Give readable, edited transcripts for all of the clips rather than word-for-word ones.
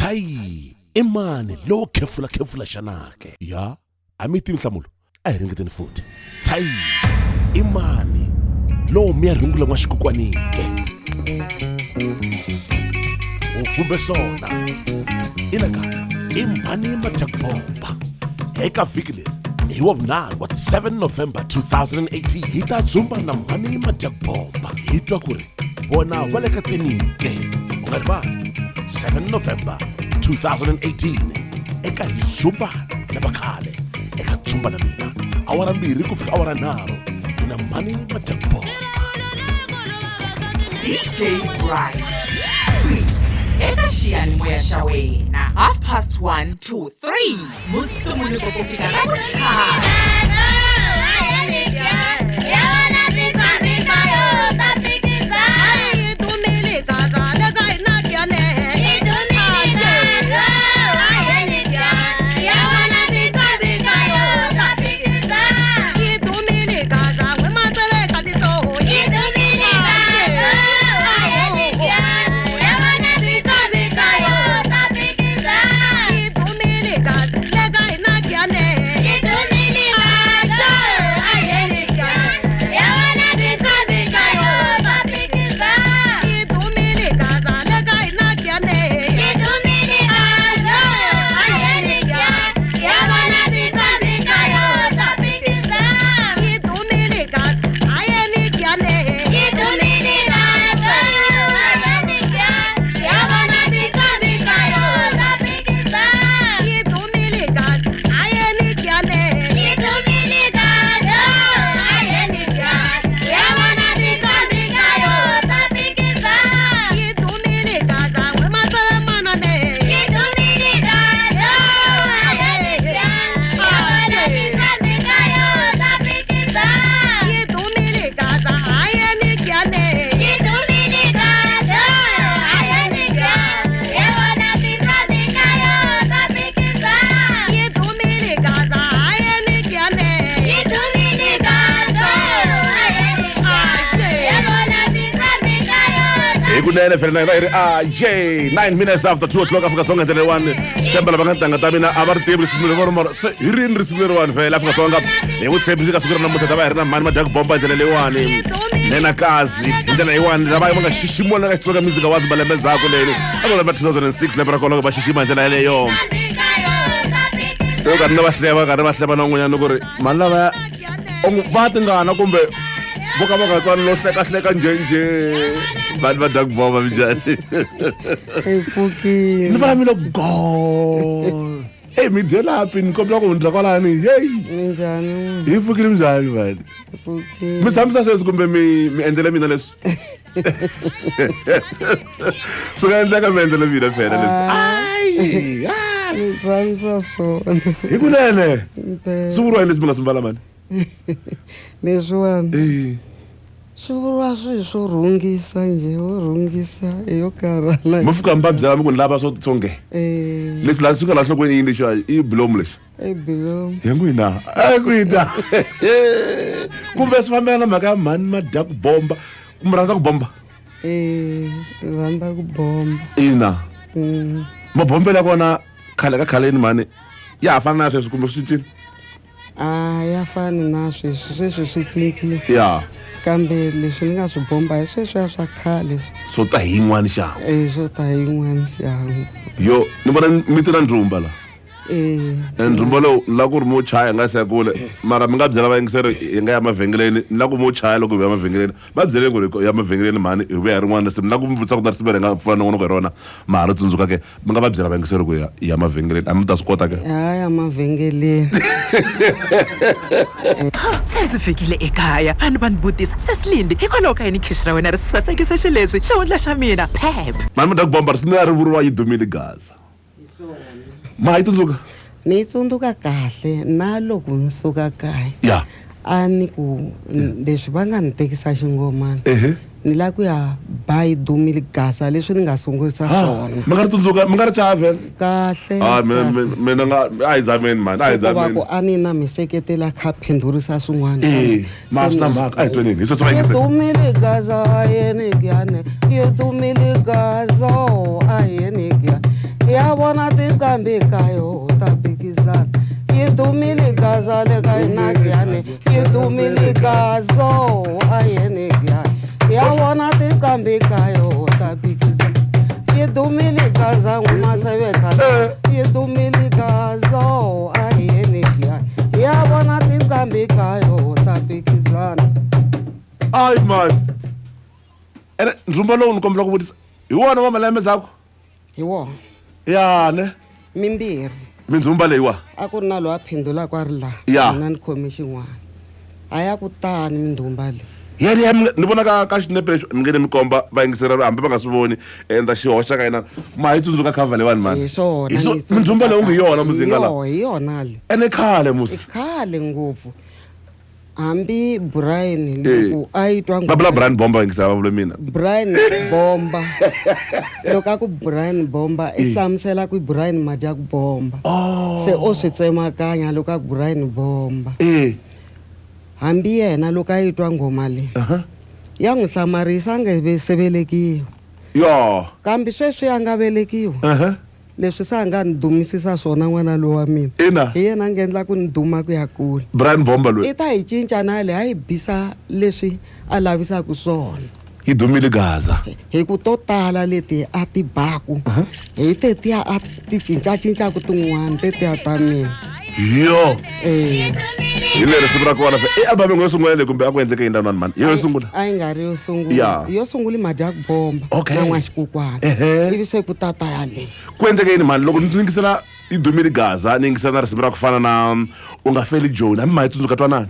Thayi i mani lowo khefulakhefula xana-ke? Ya, a mi yi tivi nhlamulo? A hi ringeteni futhi. Thayi i mani lowo mi ya rungula n'waxikukwanike? U vumbe swona. Ina ka i mhani Madyakubomba. Eka vhiki leri hi Wavunharhu wa ti 7 November 2018 hi ta dzumba na mhani Madyakubomba hi twa ku ri vona va le ka tinike. U nga rivali 7 November 2018 eka hi dzumba na vakhale eka dzumba na mina awara 2 ku fika awara 3 hi na mhani Madyakubomba. DJ Brian eka xiyanimoya xa wena 1:30 to 3 Musumuluko ku fika ka vutlhanu. Hikunene fela na hina hi ri aj 9 minutes after 2 o'clock Afrika-Dzonga ndlela leyiwani tshemba lava nga ntanga ta mina a va ri tivi risimu leri mara se hi rini risimu leriwani fela Afrika-Dzonga hi vutshembisi ka siku ra namuntlha ta va hi ri na mhani Madyaku Bomba hi ndlela leyiwani nenakazi hi ndlela leyiwani lava va nga xiximiwa na ka Xitsonga Music Awards malembe ndzhaku leni a ku lembe 2006 lembe ra kona va xixima hi ndlela yeleyo loko karhi ni va hleva karhi va hleva na un'wanyana ku ri mhani lavaya va tingana kumbe vo ka va nga twani lo hlekahleka njhenjhe vanhu va dya ku bova minjhani Hi pfukile. Ni vona mi lo go eyi mi dyelapi ni kombela ku hundza kwalani yeyi. Minjhani? Hi pfukile minjhani vani? Hi pfukile. Mi tshamisa sweswi kumbe mi mi endlele mina leswi swi nga endleka mi endlele mina phela leswi ayi. Mi tshamisa swona. Hi kunene. Impela. Swi vuriwa yini leswi mi nga swi mbala mani? Leswiwani. Eh. Swi vuriwa swilo swo rhungisa njhe, wo rhungisa i yo karhala. Mi fika mi va byela mi ku ni lava swo tsonge. Eh. Leswi la swi nga la nhlokweni yini lexiwa i bilomu lexi? I bilomu. Ya n'wina. A n'wina. Kumbe swi fambelana na mhaka ya mhani Madya ku bomba. Kumbe rhandza ku bomba? Eh, rhandza ku bomba. Ina. Mabombelo ya kona khale ka khaleni mhani ya ha fana na sweswi kumbe swi cincile? A ya fani na sweswi, sweswi swi cincile. Ya. Kambe leswi ni nga swi bomba hi sweswiya swa khale. Swo ta hi yin'wana xana? Eh, swo ta hi yin'wana xana. Yo, ni vona mi ti na ndrumba la. Eh. Ndrumba lowu ni lava ku ri mi wu chaya hi nga si ya kule mara mi nga byela vayingiseri hi nga ya mavhengeleni ni lava ku mi wu chaya loko hi ya mavhengeleni va byeleni ku ri ya mavhengeleni mhani hi vuya hi rin'wana risimu ni lava ku mi vutisa ku na risimu leri hi nga pfula nongonoko hi rona ma ha ri tsundzuka ke mi nga va byela vayingiseri ku ya ya mavhengeleni a mi ta swi kota ke? Ha ya mavhengeleni. Se ndzi fikile ekaya vanhu va ni vutisa sesilindi hikwalaho ka yini khixi ra wena ri sasekise xileswi xihundla xa mina pep. Mhani mi ta ku bomba risimu leri a ri vuriwa yi dumile Gaza. Ma yi tsundzuka? Ni yi tsundzuka kahle na loko ni suka kaya. Ya. A ni ku leswi va nga ni tekisa xingomana. Ehe. Ni lava ku ya ba yi dumile Gaza leswi ni nga sungurisa swona. Mi nga ri tsundzuka, mi nga ri chaya vhele? Kahle. Ah, mina mina nga a hi zameni mhani, a hi Se ku va zameni. ku a ni na mi seketela kha phendurisa swin'wana. Eh, ma swi na mhaka, a hi tweneni, hi sweswo va Yi yingisela. dumile Gaza a yeni gyane, yi dumile Gaza a yeni gyane. Ya vona tinqambi ka yo ta phikizana. Yi dumile Gaza le ka hina Giyani, yi dumile Gaza a yeni Giyani. Ya vona tinqambi ka yo ta phikizana. Yi dumile Gaza n'wamaseve khata, yi dumile Gaza a yeni Giyani. Ya vona tinqambi ka yo ta phikizana. Ai man. Ene ndzumba lowu ni kombela ku vutisa hi wona wa malembe ndzhaku? Hi wona. Ya ne. Mimbirhi. Mindzumba leyiwa. A ku ri na loyi a phindulaka a ri laha. Ya. Mina ni khome xin'wana. A ya ku tani mindzumba leyi. Yeliya ni vona ka xinepe lexi mi nge ni mi komba vayingiseri hambi va nga swi voni endla xihoxa ka yena ma hi tsundzuka cover leyiwani mani. Hi swona. Mindzumba leyi onge hi yona muzinga la. Hi yona le. Ene khale musi. I khale ngopfu. Hambi Brian loko a yi twa Va vula Brian Bomba yingisela va vula mina. Brian Bomba. Loko a ku Brian Bomba i hlamusela ku Brian madya ku bomba. Se o swi tsemakanya loko a ku Brian Bomba. Hambi yena loko a yi twa nghoma leyi. Ya n'wi hlamarisa a nga se velekiwa. Yo. Kambe sweswi a nga velekiwa. Leswi se a nga ni dumisisa swona n'wana lowa wa mina. Ina. Hi yena a nga endla ku ni duma ku ya kule. Brian Bomba loyi. I ta hi cinca na le a yi bisa leswi a lavisaka swona. Yi dumile Gaza. Hi ku to tala leti a ti baku. Hi tetiya a ti cincacincaku tin'wana tetiya ta mina. Yo. Hi le risimu ra kona i album yo sungula leyi kumbe a ku endleke yini lani mani? Yo sungula. A yi nga ri yo sungula. Yo sungula i madya ku bomba. Okay. Na n'waxikukwana. Ivi se ku tata ya le. Ku endleke yini mani loko ni yingisela yi dumile Gaza ni yingisela na risimu ra ku fana na u nga feli Joni hambi ma yi tsundzuka twanani.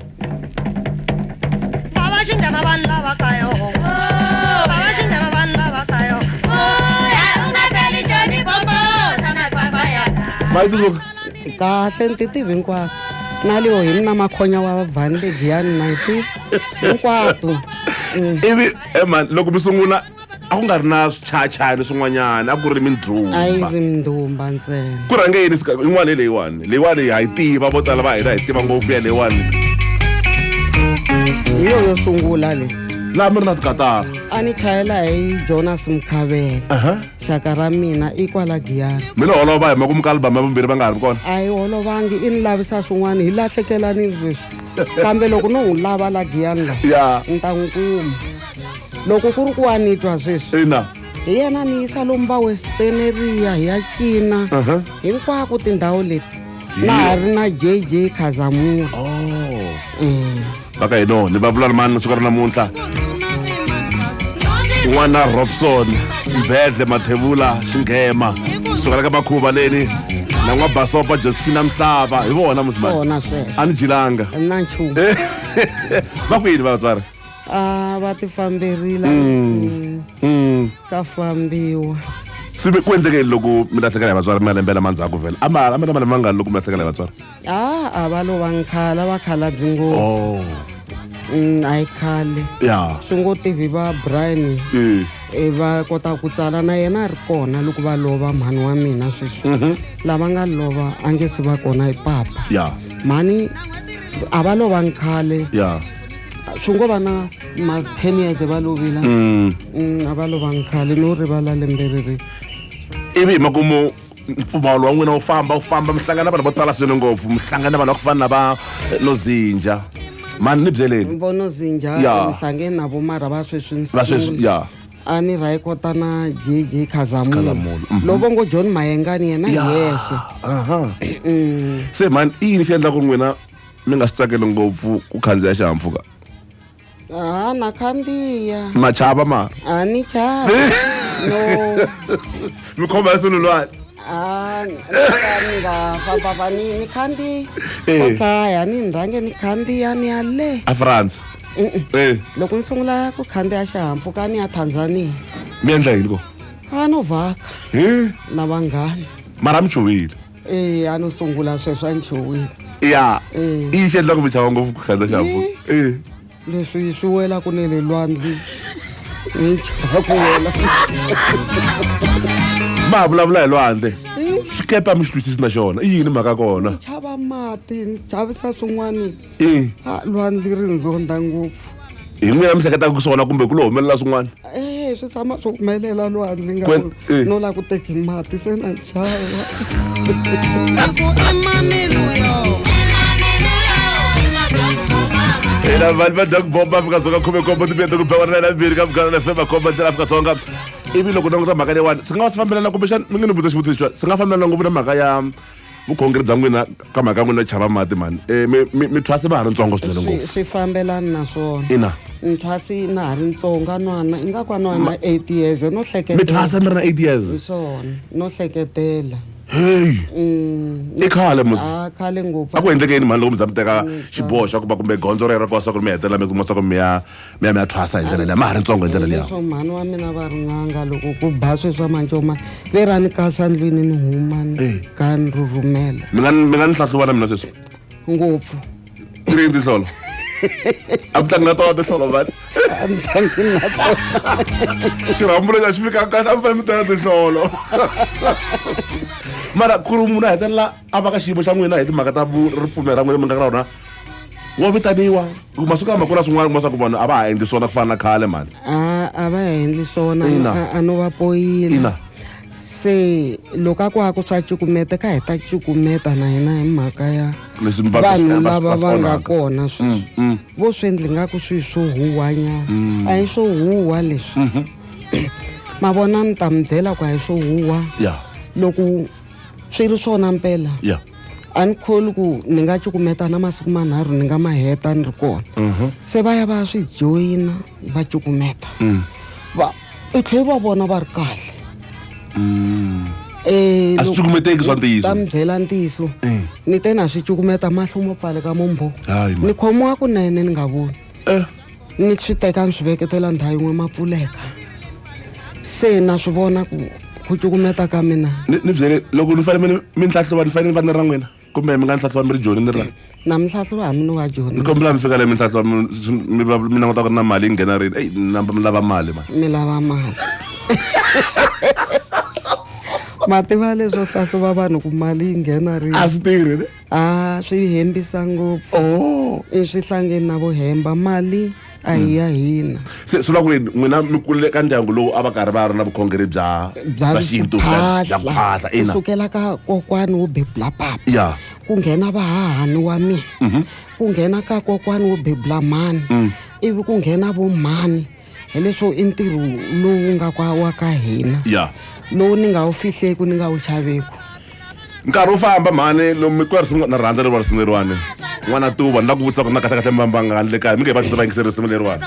Ma yi tsundzuka? Kahle ni ti tivi hinkwato. Na leyo hi mina makhonya wa vavhani le Giyani na yi tivi hinkwato. Ivi man loko mi sungula a ku nga ri na swichayachayani swin'wanyana a ku ri mindhumba. A yi ri mindhumba ntsena. Ku rhange yini yin'wana hi leyiwani? Leyiwani ha yi tiva vo tala va hina hi tiva ngopfu ya leyiwani. Hi yo yo sungula leyi. Laha mi ri na tikatara. A ni chayela hi Jonas Mkhavela. Xaka ra mina i kwala Giyani. Mi lo holova hi makumu ka album ya vumbirhi va nga ha ri kona? A hi holovangi i ni lavisa swin'wana hi lahlekelanile sweswi. Kambe loko no n'wi lava la Giyani la. Ya. Ni ta n'wi kuma. Loko ku ri ku wa ni twa sweswi. Ina. Hi yena ni yisa lomu va Western hi ya cina. Hinkwako tindhawu leti. Na ha ri na JJ Khazamula. Va ka hina ni va vula mani siku ra namuntlha. N'wana Robson Mbedle Mathebula Xinghema sukela ka Makhuva leni na n'wa Basopa Josephina Mhlava hi vona musimani. Swona sweswo. A ni jilanga. Na nchumu. Va ku yini vatswari? A va ti famberile. Ka fambiwa. Swi ku endleke yini loko mi lahlekela hi vatswari malembe lama ndzhaku vhele? A ma na malembe mangani loko mi lahlekela hi vatswari? A va lo va nkhala va khalabye ngopfu. A yi khale. Ya. Swi ngo tivi va Brian. Va kota ku tsala na yena a ri kona loko va lova mhani wa mina sweswi. Lava nga lova a nge se va kona hi papa. Ya. Mhani a va lova nkhale. Ya. Swi ngo va na ma 10 years va lovile. A va lova nkhale no rivala lembe reri. Ivi hi makumu mpfumawulo wa n'wina wu famba mi hlangana vanhu vo tala swinene ngopfu mi hlangana vanhu va ku fana na va Nozinja. Mani ni byeleni. Vo Nozinja mi hlangene na vo mara va sweswi Va sweswi ya. A ni rhayikota na JJ Khazamula. Lovo ngo John Mayengani yena hi yexe. Se mani i yini xi endlaka ku n'wina mi nga swi tsakeli ngopfu ku khandziya xihahampfhuka? A na khandziya. Ma chava mara? A ni chavi. No. Mi khoma hi sululwani? A ni nga famba ni khandziya. Ko hlaya ni rhange ni khandziya ni ya le. A France? Loko ni sungula ku khandziya xihahampfhuka ni ya Tanzania. Mi endla yini ko? A no vhaka. Na vanghana. Mara mi chuhile? A no sungula sweswo a ni chuhile. Ya. I yini xi endlaka mi chava ngopfu ku khandziya xihahampfhuka? Leswi swi welaka ne le lwandle ni chava ku wela. Ma vulavula hi lwandle. Xikepe a mi xi twisisi na xona. I yini mhaka kona? Ni chava mati, ni chavisa swin'wana. A lwandle ri ndzondza ngopfu. Hi n'wina mi hleketaka swona kumbe ku lo humelela swin'wana? E swi tshama swi humelela lwandle nga no lava ku teki mati se na chava. Ku i mani luyo? Hina vanhu va Dog Bomb Afrika-Dzonga, 17 timinete ku ba na 2 ka Munghana FM, makomba ndlela Afrika-Dzonga. Ivi loko languta mhaka leyiwani, swi nga va swi fambelana kumbexana mi nge ni vutisa xivutiso xo swi nga fambelana ngopfu na mhaka ya vukhongeri bya n'wina ka mhaka ya n'wina yo chava mati mani. Mi thwase va ha ri ntsongo swinene ngopfu. Swi fambelana na swona. Ina. Ni thwasi na ha ri ntsongo, a nwana ingaku a nwana 8 years no hleketela. Mi thwasa mi ri na 8 years? Hi swona, no hleketela. Hey. I khale mos. A khale ngopfu. A ku endleke yini mhani loko mi za mi teka xiboho xa ku va kumbe gondzo rero ka swa ku mi hetelela mi kuma swa ku mi ya mi ya mi ya thwasa hi ndlela liya, ma ha ri ntsongo hi ndlela liya? Leswo mhani wa mina va ri n'anga loko ku ba sweswi swa mancomani ve ra ni kasa ndlwini ni huma ni ka ni rhurhumela. Mi nga ni hlahluva na mina sweswi? Ngopfu. Ti ri yini tinhlolo? A mi tlangi na tona tinhlolo mhani? A mi tlangi na tona. Xirhambo lexi a xi fikanga kahle, a mi fanele mi teka tinhlolo. Mara ku ri munhu a hetelela a va ka xiyimo xa n'wina hi timhaka ta ripfumelo ra n'wina mi nga ka rona, wa vitaniwa masiku lama ku na swin'wana kuma swa ku vanhu a va ha endli swona ku fana na khale mhani. A va ha endli swona, a no va poyila. Ina. Se loko a ku a ku swa cukumeta ka hi ta cukumeta na hina hi mhaka ya Leswi va vanhu va lava va va nga onhaka. kona sweswi. Vo swi endli nga ku swi swo huwanyana. A hi swo huwa leswi. Ma vona ni ta mi byela ku a hi swo huwa. Loko swi ri swona mpela. A ni kholi ku ni nga cukumeta na masiku manharhu ni nga ma heta ni ri kona. Se va ya va swi joyina va cukumeta. Va i tlhe va vona va ri kahle. A swi cukumeteki swa ntiyiso. Ta mi byela ntiyiso. Ni te na swi cukumeta mahlo mo pfaleka mombo. Hayi, ma. Ni khomiwa kunene ni nga voni. Ni swi teka ni swi veketela ndhawu yin'we ma pfuleka. Se na swi vona ku cukumeta ka mina. Ni byele loko ni fanele mi nhlahluva ni fanele ni va ni ri na n'wina kumbe mi nga nhlahluva mi ri Joni ni ri la? Na mi hlahluva hambi ni wa Joni. Ni kombela mi fika le mi nhlahluva mi languta ku ri na mali yi nghena rini. Ey, mi lava mali mani. Mi lava mali. Ma tiva leswo hlahluva vanhu ku mali yi nghena rini? A swi tirhi ne? A swi hembisa ngopfu. I swi hlangeni na vo hemba mali a hi ya hina. Se swi vula ku ri n'wina mi kulele ka ndyangu lowu a va karhi va ri na vukhongeri Bya bya xintu, bya ku phahla, ina. Kusukela ka kokwani wo bebula papa. Ku nghena vahahani wa mina. Ku nghena ka kokwani wo bebula mhani. Ivi ku nghena vo mhani. Hi leswo i ntirho lowu nga kwa wa ka hina. Lowu ni nga wu fihleku ni nga wu chaveku. Nkarhi wu famba mhani lomu mi ku risimu na rhandza leri risimu leriwani. N'wana tuva ni la ku vutisa ku na kahle kahle mi va ngani le kaya mi nge va twisa va yingiseri risimu leriwani.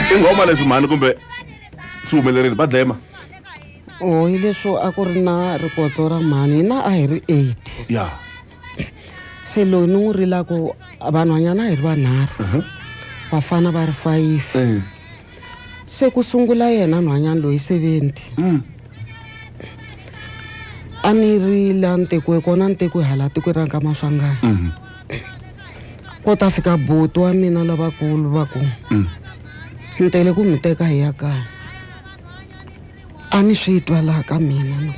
Ingoma leswi mhani kumbe swi humelerile va dlema? Oh, hi leswo a ku ri na rikotso ra mhani hina a hi ri 8. Se loyi ni n'wi rilaka vanhwanyana a hi ri vanharhu. Vafana va ri 5. Se ku sungula yena nhwanyana loyi 70. A ni ri la ntekwe kona ntekwe hala tikweni ra ka Maswanganyi. Ko ta fika buti wa mina lavakulu va ku, Ni tele ku mi teka hi ya kaya. A ni swi twa laha ka mina no.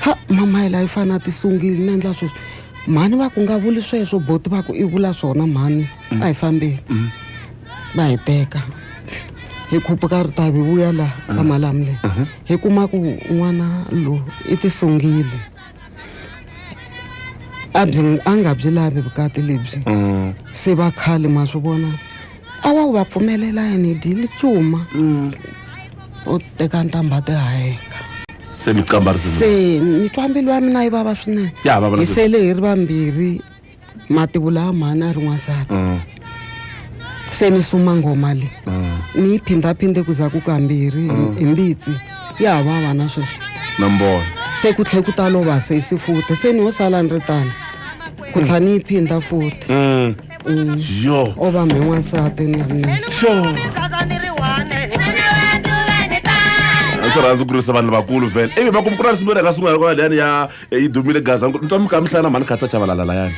Ha, mama hi laha yi fana ti sungile ni endla sweswo. Mhani va ku nga vuli sweswo, buti va ku i vula swona mhani. A hi fambeni. Va hi teka. Hi khupuka ritavi hi vuya laha ka Malamulele. Hi kuma ku n'wana loyi i ti sungile. A byi, a nga byi lavi vukati lebyi. Se va khale ma swi vona. A wa va pfumelela yini hi dyile cuma. U teka ntambha ti hayeka. Se mi qamba risimu. Se ni twa mbilu ya mina yi vava swinene. Ya vava na Hi sweswi. sele hi ri vambirhi mativula ya mhani a ri n'wansati. Se ni suma nghoma leyi. Ni yi phindhaphinde ku za ku kambirhi hi mbitsi. Ya ha vava na sweswi. Na mbona. Se ku tlhe ku ta lova sesi futhi. Se ni ho sala ni ri tano. Ku tlha ni yi phindha futhi. Yo. O va mhe n'wansati ni ri nexe. Sure. Swi rhandzi ku ririsa vanhu lavakulu vhele. Ivi makumu ku na risimu leri nga sungula kona liyani ya yi dumile Gaza. Ni twa mi kha mi hlaya na mhani Khatisa Chavalala layani.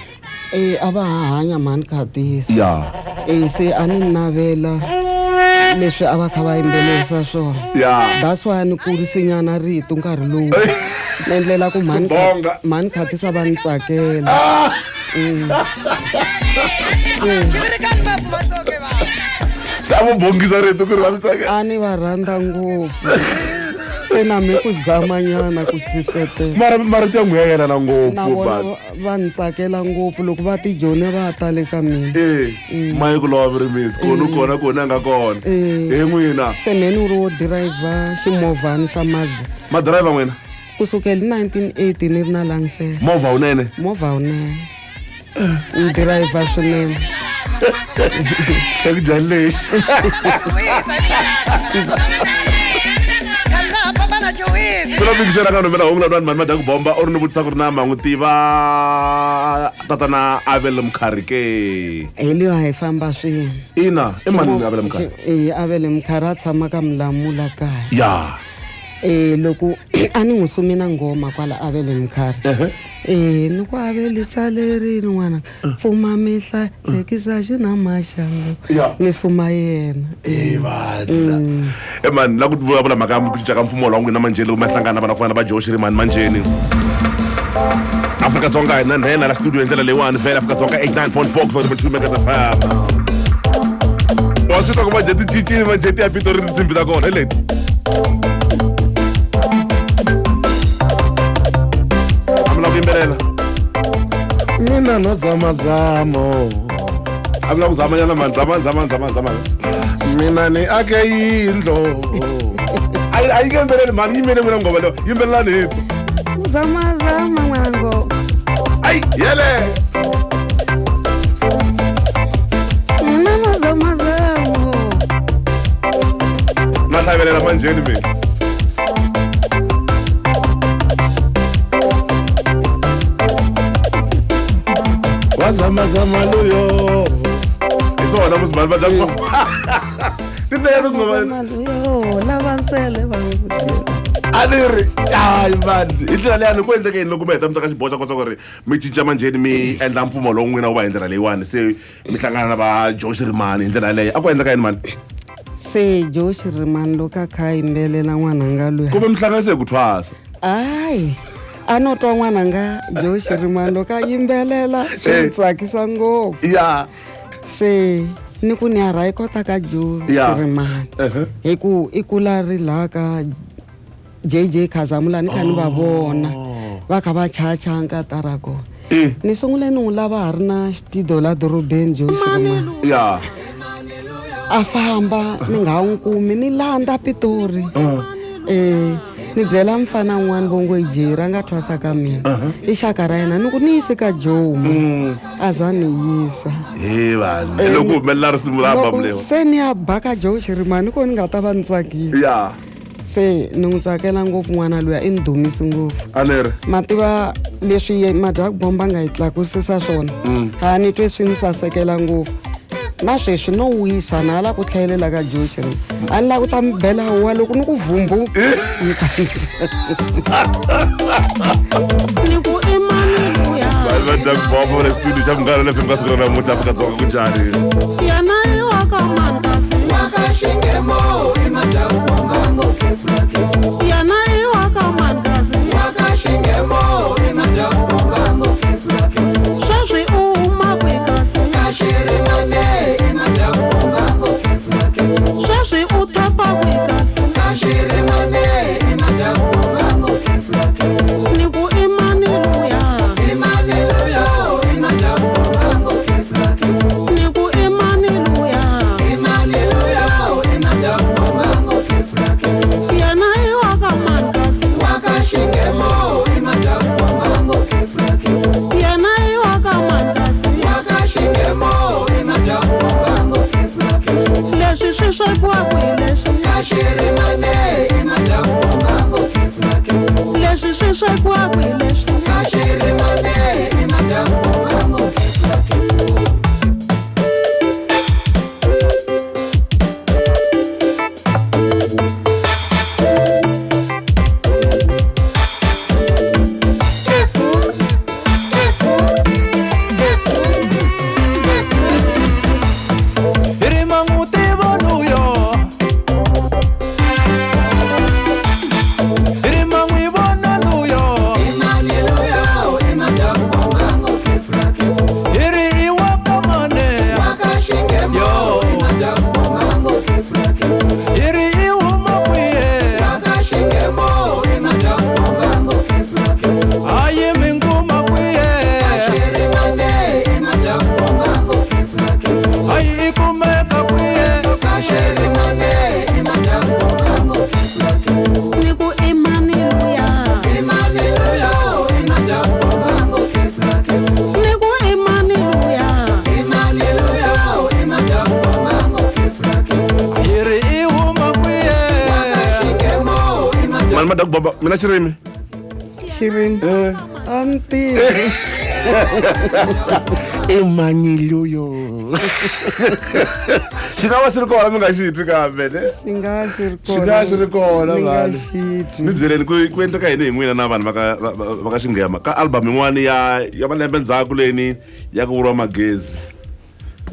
E a va ha hanya mhani Khatisa. Ya. E se a ni navela leswi a va kha va yimbelerisa swona. Ya. That's why a ni kurisinyana rito nkarhi lowu. Ni endlela ku mhani Bonga. Mhani Khatisa va ni tsakela. Se Se a vo bongisa rito ku ri va mi tsakela. A ni va rhandza ngopfu. Se na me ku zamanyana ku cisetela. Mara marito ya n'wina ya yelana Na ngopfu vona vanhu. Va ni tsakela ngopfu loko va tijoni va ta le ka mina. E maye ku lova vurimisi kona kona kona a nga kona. Eh. Hi n'wina. Se me ni ri wo dirayivha ximovhani xa Mazda. Ma dirayivha n'wina? Kusukela 1980 ni ri na license. Movha wunene? Movha wunene. Ni dirayivha swinene. Xitlhangu njhani lexi? Mina mikisela ka nomela hungu lani mhani madya ku bomba u ri ni vutisa ku ri na ma n'wi tiva tatana Abel Mkhari ke? Hi leyo hi famba swin'we. Ina, i mani Abel Mkhari? E Abel Mkhari a tshama ka Mulamula kaya. Ya. E loko a ni n'wi sumi na nghoma kwala Abel Mkhari. E ni ku Abel tsalerini n'wana pfuma mihla hlekisa xi na maxangu. Ya. Ni suma yena. E vandla. E mani la ku vulavula mhaka ya ku cinca ka mfumo wa n'wina manjheni loko mi hlangana na vana ku fana na va Joe Shirimani manjheni. Afrika-Dzonga hi na nhenha la studio hi ndlela leyiwani vhele Afrika-Dzonga 89.4 ku fika 2 Megahertz FM. Wa swi twa ku va jeti cincile va jeti ya Pitori tinsimbhi ta kona hi leti. A mi lava ku yimbelela? Mina no zamazamo. A mi lava ku zamanyana mani, zama zama zama zama. Mina ni ake yindlo. A yi nge yimbeleli mhani, yimele n'wina nghoma leyo. Yimbelelani hi. Zama zama n'wana ngoma. Ai, yele. Mina no zamazamo. Na hlavelela manjheni mina. Wazamazama loyo. Hi swona musi mhani va dya ku. Tindlela ta ku Wazama loyo, lava nsele va n'wi dyela. A ni ri, hayi vanhu, hi ndlela leyani ku endleke yini loko mi heta mi teka xiboho xa kota ku ri mi cinca manjheni mi endla mpfumo lowu n'wina wu va hi ndlela leyiwani se mi hlangana na va Joe Shirimani hi ndlela yaleyo a ku endleka yini mani? Se Joe Shirimani loko a kha a yimbelela n'wananga luya. Kumbe mi hlanganise hi ku thwasa? Hayi, a no twa n'wananga Joe Shirimani loko a yimbelela swi Eh. ni tsakisa ngopfu. Ya. Se ni ku ni ya rhayikota ka Joe Ya. Shirimani. Uh-huh. Hi ku i kula ri laha ka JJ Khazamula ni kha ni va vona. Va kha va chacha nkatara kona. Eh. Ni sungule ni n'wi lava ha ri na xitido la dorobeni Joe Shirimani. Ya. A famba ni nga n'wi kumi ni landza Pitori. Ni byela mfana un'wana vo ngo Jerry a nga thwasa ka mina. I xaka ra yena ni ku ni yisi ka Joe ma. A za ni yisa. He vanhu, loko ku humelela risimu ra Loko album leyi. se ni ya ba ka Joe Shirimani ko ni nga ta va ni tsakile. Ya. Se ni n'wi tsakela ngopfu n'wana luya i ni dumisi ngopfu. A ni ri. Mativa leswi ye madya ku bomba nga yi tlakusisa swona. A ni twe swi ni sasekela ngopfu. Na sweswi no wisa na hala ku tlhelela ka Joe Shirimani. A ni lava ku ta mi bela huwa loko ni ku vhumbu. Ni ta mi Ni ku i mani luya? Vanhu va dya ku bomba le studio xa Munghana Lonene FM ka siku ra namuntlha Afrika-Dzonga ku njhani? Yena i wa ka mani kasi? Yena i wa ka mani kasi? Sweswi u huma kwihi kasi? Sweswi u thapa kwihi kasi? Ni ku i mani luya? Ni ku i mani luya? Yena i wa ka mani kasi? Yena i wa ka mani kasi? Leswi swi swekiwaka hi leswi. Leswi swi swekiwaka hi leswi. Mhani Madakubomba, mina xirimi. Xirimi? A ni tivi. I manyiluyo. Xi nga va xi ri kona mi nga xi twi kambe ne? Xi nga xi ri Xi nga xi ri kona ni nga mhani. xi twi. Ni byeleni ku endleka yini hi n'wina na vanhu va ka Xinghema ka album yin'wana ya malembe ndzhaku leni ya ku vuriwa Magezi.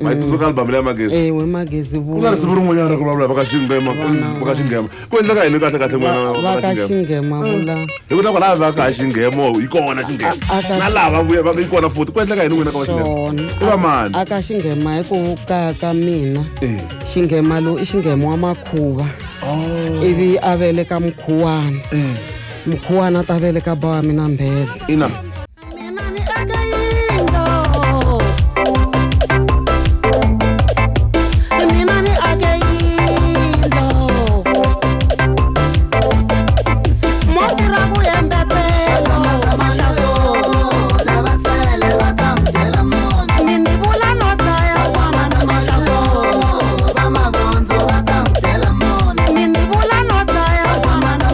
Ma yi tsundzuka album leya Magezi? Ewe, Magezi. Ku nga risimu rin'wanyana ra ku vulavula va ka Xinghema, va ka Xinghema. Ku endleka yini kahle kahle n'wina Va ka Xinghema vula Hi ku ta kwalaya va ka Xinghemo yi kona Xinghema. Na lava vuya va yi kona futhi. Ku endleka yini n'wina ka va Xinghema? Swona. I va mani? A ka Xinghema hi ku kaya ka mina. Xinghema lowu i Xinghema wa makhuva. Ivi a veleka mukhuwana. Mukhuwana ta veleka ba wa mina Mbhele. Ina. Mina ni aka yindlo. Mina ni ake yindlo. Moti ra ku yembetela. Mi ni vula no dlaya n'wana. Mi ni vula no dlaya n'wana.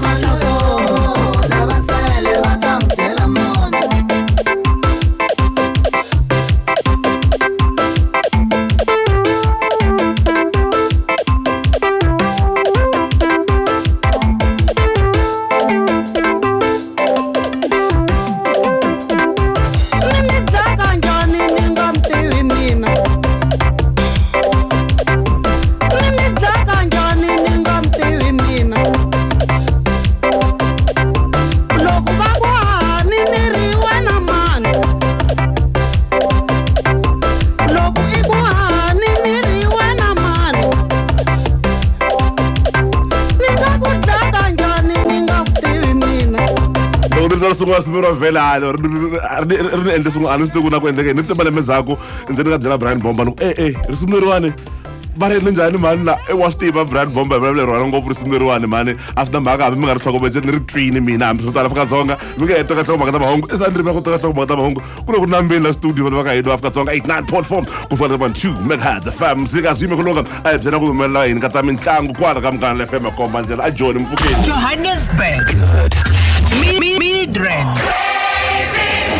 Ni mi dlaka njhani ni nga mi tivi mina? Ni mi dlaka njhani ni nga mi tivi mina? Loko va ku hani ni ri wena mani? Loko i ku hani ni ri wena mani? Ni nga ku dlaka njhani ni nga ku tivi mina? Loko ni ri twa risimu ra risimu ra vhele halo ri ni endle swin'wana, a ni swi tivi ku na ku endleka yini. Ni ri malembe ndzhaku ndzi ni nga byela Brian Bomba ni ku e risimu leriwani va ri endle njhani mhani la? E wa swi tiva Brian Bomba hi vulavula rona ngopfu risimu leriwani mhani, a swi na mhaka hambi mi nga ri tlhokovetseli, ni ri twini mina hambi swo tala Afrika-Dzonga mi nga he teka nhlokomhaka ta mahungu i sa ni ri va ku teka nhlokomhaka ta mahungu ku le ku nambeni la studio vanhu va ka hina Afrika-Dzonga 89.4 ku fika na 2 megahertz FM. Mzilikazi yime ku lunga a hi byela ku humelela yini ka ta mitlangu kwala ka Munghana FM makomba ndlela a joni mpfukeni. Johannesburg, Midrand,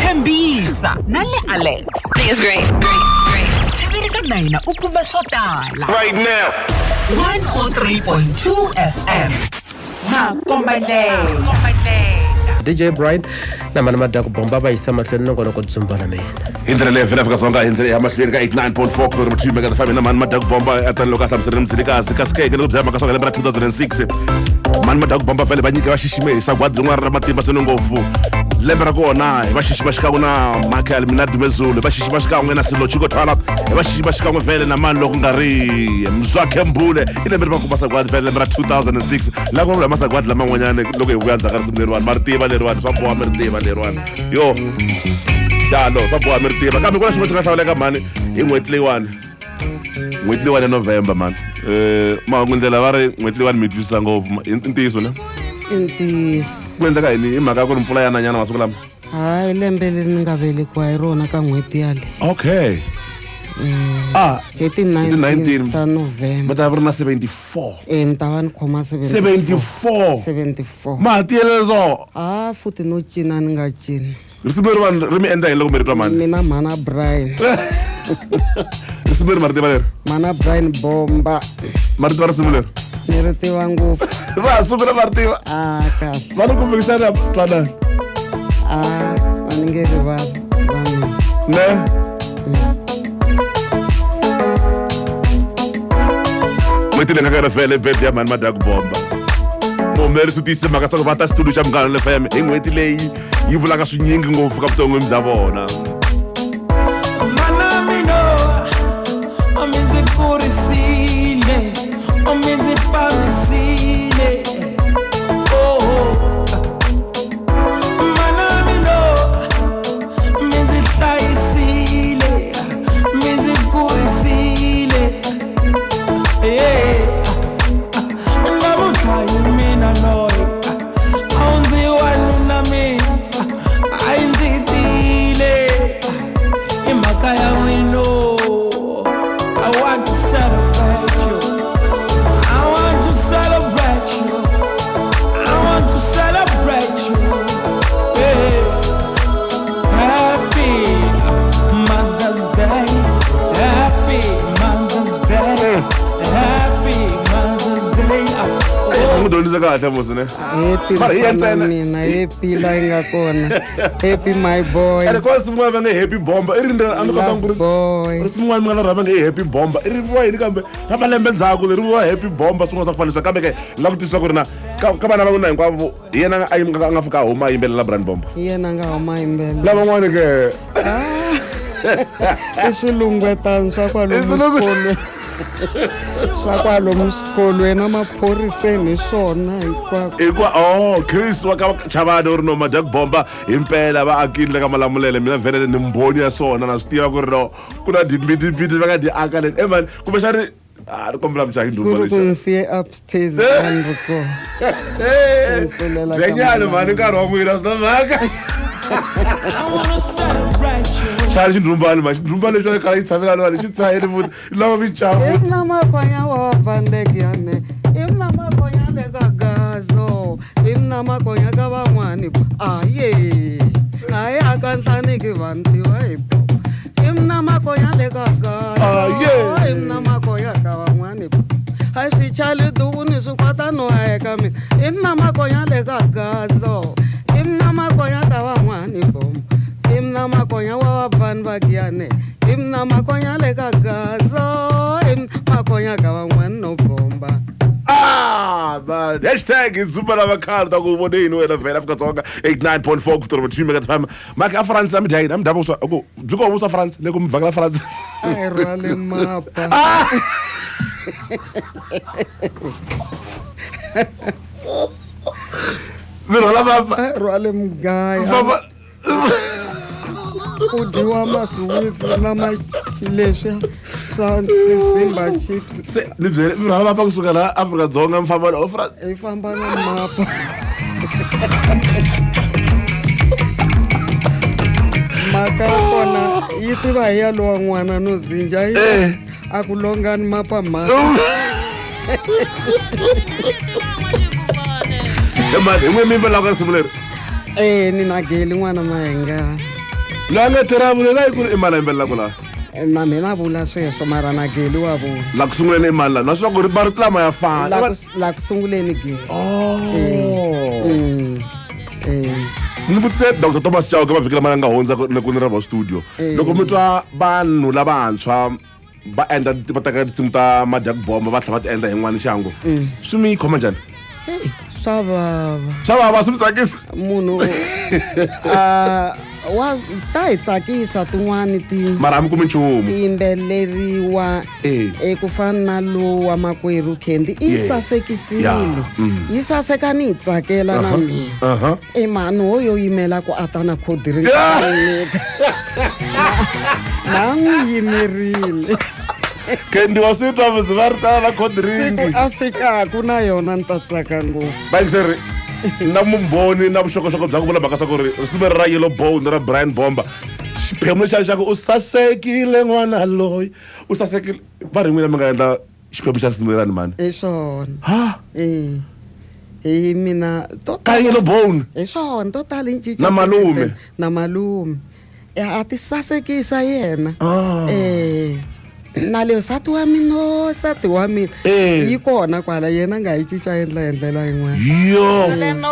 Tembisa na le Alex. It's great, great, great. Tiviri ka na u kuma swo tala. Right now. 103.2 FM. Makombandlela. DJ Brian na Mhani Madakubomba va yisa mahlweni nongonoko dzumba na mina. Hi ndlela leyi vhela Afrika-Dzonga hi ndlela ya mahlweni ka 89.4 ku ri 2 megahertz FM na Mhani Madakubomba a tani loko a hlamuserile Mzilikazi kasi ke loko byela mhaka swa lembe ra 2006 Mhani Madakubomba vhele va nyike va xixime hi sagwadi rin'wana ra matimba swinene ngopfu lembe ra kona hi va xixima xikan'we na Michael Mina Dumezulu, va xixima xikan'we na Silo Chiko Twala, hi va xixima xikan'we vhele na mani loko nga ri Mzwakhe Mbule. I lembe ri va kuma sagwadi vhele lembe ra 2006 la ku vulavula masagwadi laman'wanyana loko hi vuya ndzhaku ka risimu leriwani ma ri tiva leriwani swa boha mi ri tiva leriwani yo talo swa boha mi ri tiva kambe ku na xin'wana xi nga hlawuleka mhani hi n'hweti leyiwani n'hweti leyiwani ya November mhani mahungu ndlela va ri n'hweti leyiwani mi twisisa ngopfu i ntiyiso ne? I ntiyiso. Ku endleka yini hi mhaka ya ku ri mpfula ya nanyana masiku lama? Hayi, lembe leri ni nga velekiwa hi rona ka n'hweti yale. Okay. Hi ti Hi ti 19 19 ta November. Ma ta va ri na 74. E ni ta va ni khoma 74. 74. Ma ha tiyele so? Ah, futhi no cina ni nga cina. Risimu leriwani ri mi endla yini loko mi ri twa mhani? Mina mhana Brian. Risimu leri ma ri tiva leri? Mhana Brian Bomba. Ma ri tiva risimu leri? Ni ri tiva ngopfu. Va ha sungula va ri tiva. Ah, kahle. Va ni kumbexana twanana. Ah, a ni nge rivali ra mina. Ne? N'hweti leyi nga ka yona vhele birthday ya Mhani Madakubomba. Muhumelerisi u tiyisise mhaka swa ku va ta xitulo xa Munghana FM hi n'hweti leyi yi vulaka swinyingi ngopfu ka vuton'wini bya vona. Mana mina, a mi ndzi kurisile, a mi ndzi fambisile. Oh, mana mina, mi ndzi hlayisile, mi ndzi kurisile. Yeah. Namuntlha hi mina loyi, a wu ndzi wanuna mina, a yi ndzi tile. Happy Mother's Day. N'wi dyondzise kahle musi ne. Happy Mara hi mfana ntsena. Mina happy la yi nga kona, happy my boy. Ene kwa risimu rin'wana va nge happy bomba i rini a ni kota Last ku ri boy. Risimu rin'wana mi nga na rona va nge happy bomba i ri wa yini kambe ra malembe ndzhaku leri vuriwa happy bomba swin'wana swa ku fanisa kambe ke ni lava ku twisisa ku ri na ka vana va n'wina hinkwavo hi yena a a nga fika a huma a yimbelela Brian Bomba. Hi yena a nga huma yimbelela. Lavan'wani ke? I swilungwetani swa kwalomu xikolweni, swa kwalomu xikolweni emaphoriseni, hi swona hinkwako. Hikuva oh Chris wa ka Chavani u ri no madya ku bomba himpela va akile le ka Malamulele. Mina vhele ni mbhoni ya swona, na swi tiva ku ri no ku na timbitimbiti va nga ti aka leni emani kumbexani a ri kombela muchaki. Ku ri ku ni siye upstairs ni ri kona. Tlulela ka Zenyani mhani nkarhi wa n'wina swi na mhaka. I wanna celebrate you. Xana xindhumbani ma xindhumbani lexi va khala yi tshamelani vanhu xi tshaheli futhi lava micafu. I mina makonya wa vandlekiyane, i mina makonya le ka gazo, i mina makonya ka van'wani aye aye aka nhlaniki vantiwa hi bo, i mina makonya le ka gazo. Aye. I mina makonya ka van'wani a swi chali duku ni swi kwata no eka mina, i mina makonya le ka gazo, i mina makonya ka van'wani bomo, i mina makonya wa vafani va giyane, i mina makonya le ka gazo, i mina makonya ka van'wani no bomba. Ah, man. Hashtag Zumba lava khale ta ku voneni wena vhele Afrika-Dzonga 89.4 ku fikela 2 mega FM. Maka a France a mi dya yini? A mi dya vuswa ku byi kona vuswa France le ku mi vhakela France. A hi rhwale mapa. Mi rhwala mapa. A hi rhwale mugaya. Famba. Ku dyiwa masuwitsi na leswiya swa tisimba chips. Se ni byele mi rhwala mapa kusuka laha Afrika-Dzonga mi famba na France. Hi famba na mapa. Mhaka ya kona yi tiva hi ya lowa n'wana no zinja yi a ku longani mapa mhaka. He mani hi n'we mi yimbelelaka risimu leri? Ni na Geli n'wana Mahenga. Loyi a nga tirha la yi ku ri i mani a yimbelelaka laha? Na mina vula sweswo mara na Geli wa vula. La ku sunguleni i mani laha? Na swi ku ri marito lama ya fana. La ku sunguleni Geli. Oh. Ni vutise Dr Thomas Chauke mavhiki lama nga hundza ni ku ni ri va studio. Loko mi twa vanhu lavantshwa va endla va teka tinsimu ta madya ku bomba va tlhela va ti endla hi n'wana xangu. Swi mi khoma njhani? Swa vava. Swa vava swi mi tsakisa? Munhu wa ta hi tsakisa tin'wani ti mara a mi kumi nchumu. Ti yimbeleriwa ku fana na lowu wa makwerhu Candy i sasekisile. Yi saseka ni yi tsakela na mina. I mhani wo yo yimela ku a ta na cold drink nyika. Na n'wi yimerile. Candy wa swi twa musi va ri tala na cold drink. Siku a fikaku na yona ni ta tsaka ngopfu. Vayingiseri na vumbhoni na vuxokoxoko bya ku vula mhaka swa ku ri risimu ra Yellow Bone ra Brian Bomba xiphemu lexiya xa ku u sasekile n'wana loyi u sasekile va ri n'wina mi nga endla xiphemu xa risimu lerani mani? Hi swona. Ha? Hi mina to Ka Yellow Bone. Hi swona to tala yi cinca Na malume. Na malume. A ti sasekisa yena. Na le nsati wa mina, nsati wa mina. Yi kona kwala yena nga yi cinca endla hi ndlela yin'wana. Yo.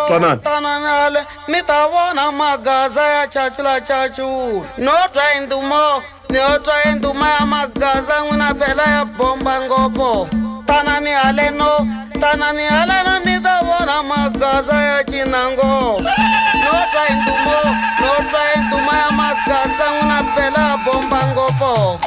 Twanana. Twanana mi ta vona magaza ya chachula chachula. No twa indumo, no twa induma ya magaza n'wina phela ya bomba ngopfu. Tanani haleno, tanani haleno mi ta vona magaza ya cina ngopfu. No twa indumo, no twa induma ya magaza n'wina phela ya bomba ngopfu.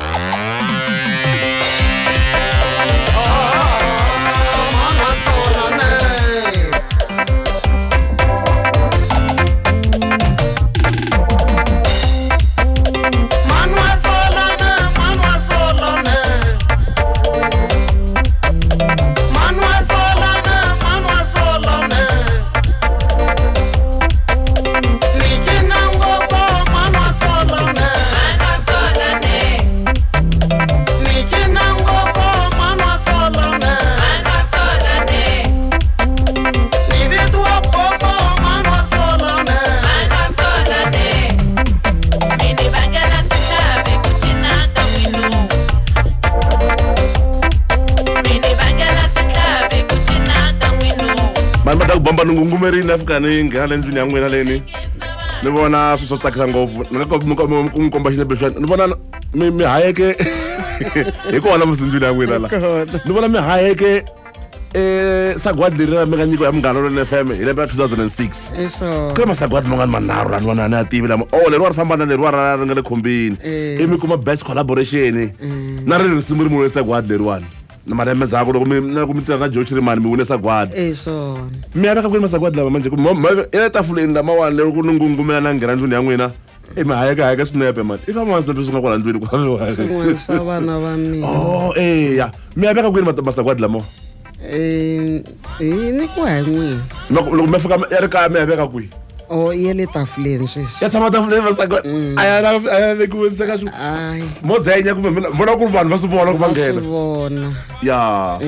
Bomba ni ngungumerini a fika ni nghena le ndlwini ya n'wina leni ni vona swilo swo tsakisa ngopfu ni nga ku mi komba xinepe xa ni vona mi hayeke hi kona musi ndlwini ya n'wina la ni vona mi hayeke sagwadi leri ra mi nga nyikiwa ya Munghana Lonene FM hi lembe ra 2006 ku na masagwadi man'wana manharhu lani vona ni ya tivi lama o leriwa ri famba na leriwa ra ri nga le khumbini i mi kuma best collaboration na ri risimu ri mi wine sagwadi leriwani na malembe ndzhaku loko mi tirha na Joe Chirimani mi wine sagwadi mi ya veka kwini masagwadi lama manje ya le tafuleni lamawani lero ku ni ngungumela na nghena ndlwini ya n'wina i mi hayeka hayeka swinepe mani i famba swinepe swi nga kwala ndlwini swin'wana swa vana va mina oh eya mi ya veka kwini masagwadi lamawa hi nyikiwa hi n'wina loko mi fika ya ri kaya mi ya veka kwihi o ya le tafuleni sweswi ya tshama tafuleni masagwadi a ya vekiwi ntsena swi mo dzenya kumbe vona ku ri vanhu va swi vona ku va nghena swi vona ya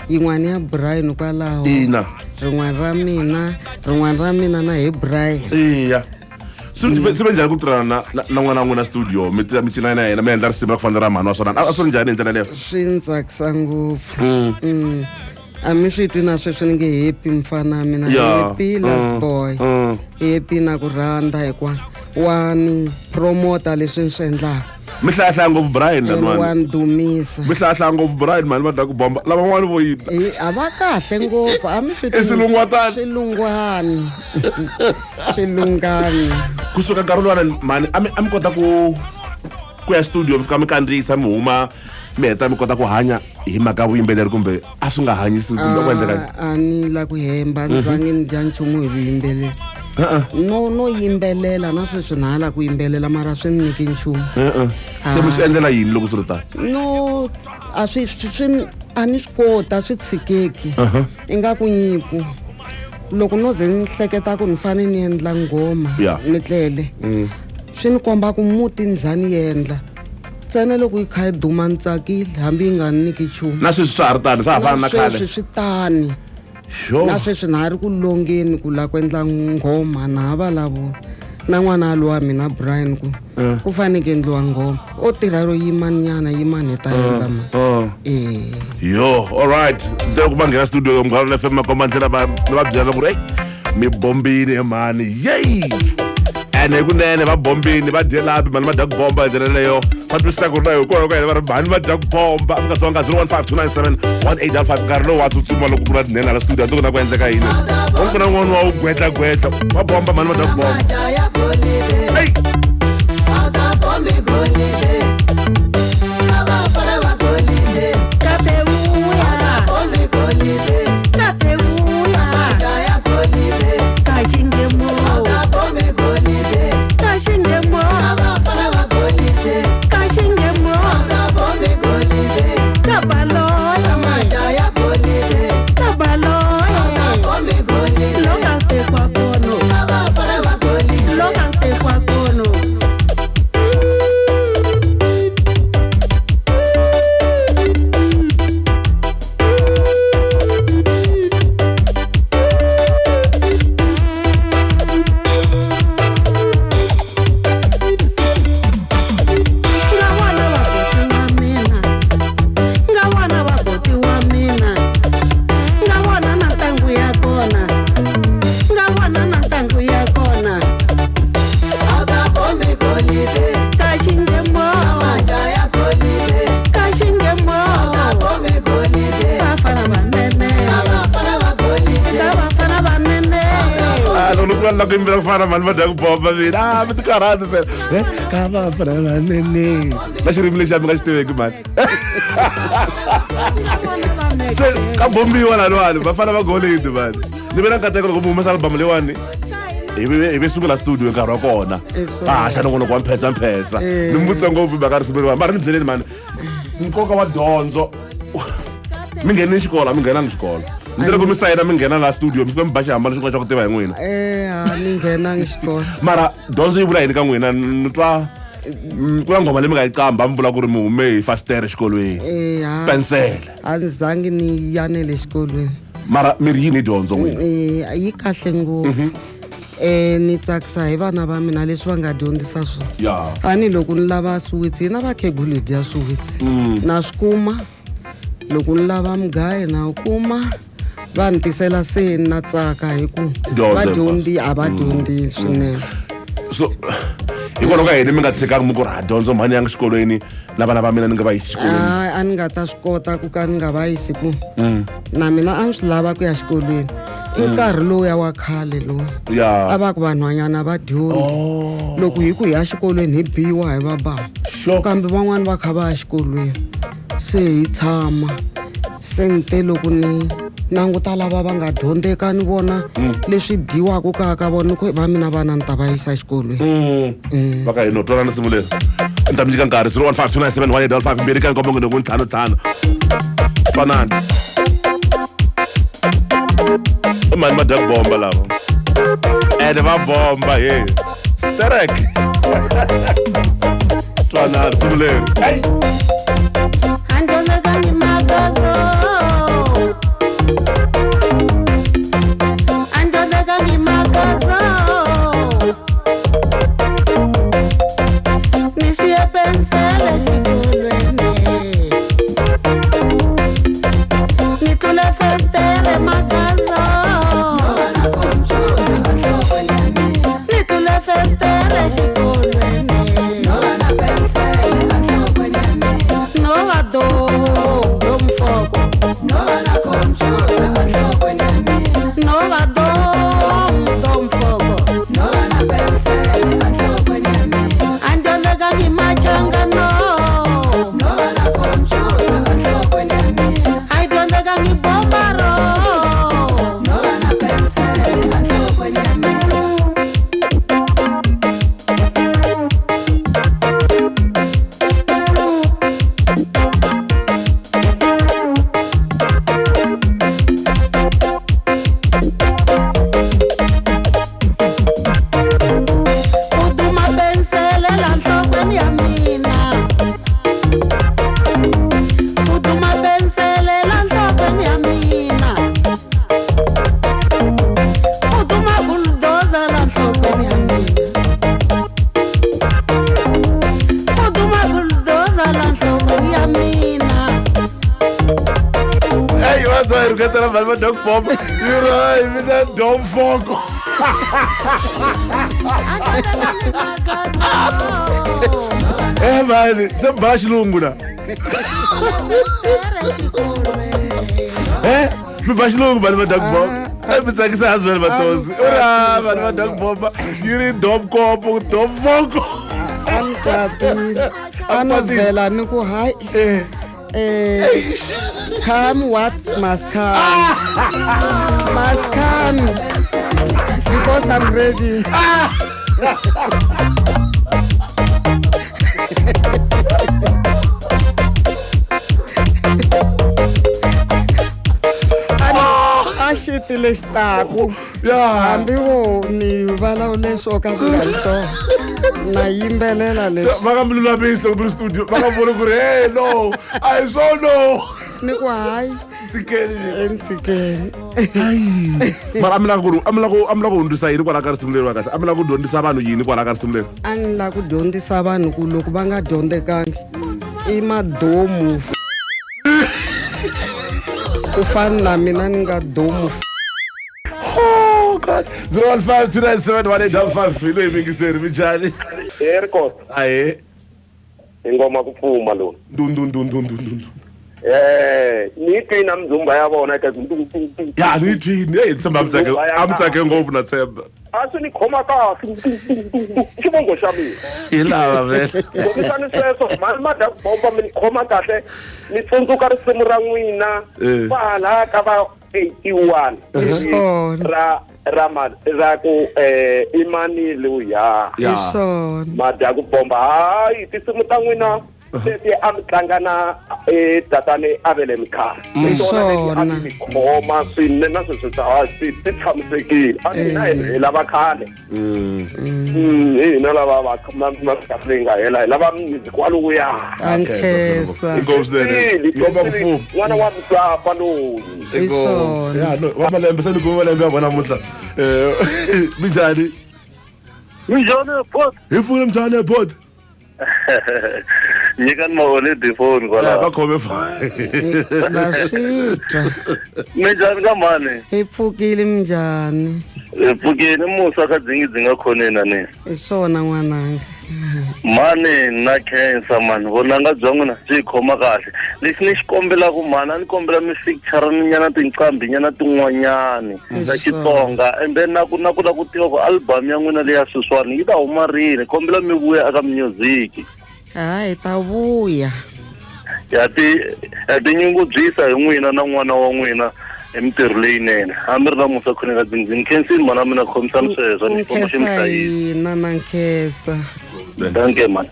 yin'wana ya Brian kwalaho ina rin'wana ra mina rin'wana ra mina na hi Brian iya swi ve njhani ku tirhana na n'wana wa n'wina studio mi tirha mi cina na yena mi endla risimu ra ku fana ra mhani wa swona a swi ri njhani hi ndlela leyo swi ni tsakisa ngopfu a mi swi twi na sweswi ni nge happy mfana mina happy last boy happy na ku rhandza hikuva wa ni promota leswi ni swi endlaka mi hlayahlaya ngopfu Brian laniwani wa ni dumisa mi hlayahlaya ngopfu Brian mhani va da ku bomba lavan'wani vo yita a va kahle ngopfu a mi swi i swilungwatani swilungwani swilungani kusuka nkarhi luwani mhani a mi kota ku ya studio mi fika mi kandziyisa mi huma mi heta mi kota ku hanya hi mhaka ya vuyimbeleri kumbe a swi nga hanyisi kumbe ku endleka a ni la ku hemba ni zangi ni dya nchumu hi vuyimbeleri no yimbelela na sweswi na hala ku yimbelela mara swi ni nyiki nchumu se mi swi endlela yini loko swi ri tano no a swi a ni swi koti a swi tshikeki ingaku nyiko loko no ze ni hleketa ku ni fanele ni endla nghoma ni tlele swi ni komba ku muti ndzhani endla ntsena loko yi kha yi duma ni tsakile hambi yi nga ni nyiki nchumu na sweswi swa ha ri tani swa ha fana na khale sweswi swi tani na sweswi na ha ri ku longeni ku lava ku endla nghoma na ha vulavula na n'wana lowa mina Brian ku ku fanele ku endliwa nghoma o tirha ro yimaninyana yimani hi ta endla ma yo all right ndlela ku va nghena studio Munghana FM makomba ndlela va byela ku ri ei mi bombini mhani yeyi ene kunene va bombini va dye lapi mhani va dya ku bomba hi ndlela leyo va twisisa ku ri na hikwalaho ka yena va ri mhani va dya ku bomba Afrika-Dzonga 015 297 1855 nkarhi lowu wa tsutsuma loko ku ri na tinene hala studio a ndzi ku na ku endleka yini u ku na n'wana wa wu gwedlagwedla va bomba mhani va dya ku bomba ei Fana mhani va dya ku bomba mina mi ti karhati phela ka vafana vanene na xirimi lexi a mi nga xi tiveki mhani se ka bombiwa laniwani vafana va golidi mhani ni ve na nkateko loko mi humesa album leyiwani hi ve sungula studio nkarhi wa kona a xa nongonoko wa mphesa ni mi vutisa ngopfu mhaka risimu leriwani mara ni byeleni mhani nkoka wa dyondzo mi nghenini xikolo a mi nghenangi xikolo ni loko mi sayina mi nghena la studio mi fika mi ba xihambano xin'wana xa ku tiva hi n'wina a ni nghenangi xikolo mara dyondzo yi vula yini ka n'wina ni twa ku na nghoma leyi mi nga yi qamba mi vula ku ri mi hume hi fastere xikolweni pensele a ni zangi ni ya ne le xikolweni mara mi ri yini dyondzo n'wina yi kahle ngopfu ni tsakisa hi vana va mina leswi va nga dyondzisa swona tanihi loko ni lava swiwitsi hina vakhegulu hi dya swiwitsi na swi kuma loko ni lava mugayo na wu kuma Va ni tisela se na tsaka hi ku va dyondzi a va dyondzi swinene. So hikwalaho ka yini mi nga tshikangi mi ku ri ha dyondzo mhani yang xikolweni na vana va mina ni nga va yisi xikolweni? Hayi, a ni nga ta swi kota ku ka ni nga va yisi ku na mina a ni swi lava ku ya xikolweni. I nkarhi lowuya wa khale lowu a va ku vanhwanyana va dyondzi, loko hi ku hi ya xikolweni hi biwa hi va bava, kambe van'wani va kha va ya xikolweni se hi tshama. Se ni te loko ni languta lava va nga dyondzeka ni vona leswi dyiwaka kaya ka vona, ku va mina vana ni ta va yisa xikolweni. Va ka hina twanana nsimu leri ni ta mi nyika nkarhi 015 297 1855 2 ka nkombo n'we ntlhanu ntlhanu. Twanana i mhani ma dya ku bomba lava ene va bomba he sterek. Twanana nsimu leri. Mani se ba xilungu na mi ba xilungu vanhu va dark bomb mi tsakisa husband Matosi ura vanhu va dark bomb yi ri dom kopo dom foko a ni kwatile a no vhela ni ku hayi come what must come must come because I'm ready. A xi tile xitaku hambi vo ni vulavule swo ka swi nga ri swona na yimbelela leswi va nga mi lulamisi loko mi ri studio va nga voni ku ri hey no a hi swona ni ku hayi tshikeni ntshikeni. Mara a mi lava ku hundzisa yini kwalaho ka risimu leri wa kahle? A mi lava ku dyondzisa vanhu yini kwalaho ka risimu leri? A ni lava ku dyondzisa vanhu ku loko va nga dyondzekangi i madomu ku fana na mina ni nga domu. Oh God. 015 297 1855 hi loyi mingiseri minjhani? Erikot. Ahe. I ngoma ku pfuma lowu. Ndundundundundundu. Ni twi na mzumba ya vona ka ya ni twi ni tshemba a mi tsake ngopfu na tshemba a swi ni khoma kahle xivongo xa mina hi lava vele kombisani sweswo mali ma dya bomba mi ni khoma kahle ni tsundzuka risimu ra n'wina kwahala ka va 81 ra ra ku i mani luya ma dya ku bomba hayi tinsimu ta n'wina leti a mi tlanga na tatani a ve le mikhaya a mi khoma swinene na sweswo swi ti tshamisekile a mina hi lava khale hi hina lava va leyi nga hela hi lava music waluya n'wana wa mutswapa loyi wa malembe se ni kume malembe ya vona namuntlha. Minjhani? Minjhani pot hi pfune minjhani pot? Nyikani maoledi phone kwala. Va khome phone. Na swi twa. Minjhani ka mhani? Hi pfukile minjhani? Hi pfukile musa ka dzingidzinga khoneni ani. Hi swona n'wananga. Mhani na khensa mhani vonanga bya n'wina byi hi khoma kahle. Lexi ni xi kombelaka mhani a ni kombela mi feature nyana tinqambi nyana tin'wanyani ta Xitsonga and then na ku na ku lava ku tiva ku album ya n'wina leya sweswiwani yi ta huma rini kombela mi vuya eka music. Ha hi ta vuya. Ya ti ya tinyungubyisa hi n'wina na n'wana wa n'wina hi mintirho leyinene hambi ri na musa khoneni ka dzingidzingi khensini mhana mina khomisani sweswo ni xikombo xi mi Nkhensa hlayisa. hina na nkhensa. Danke mhani.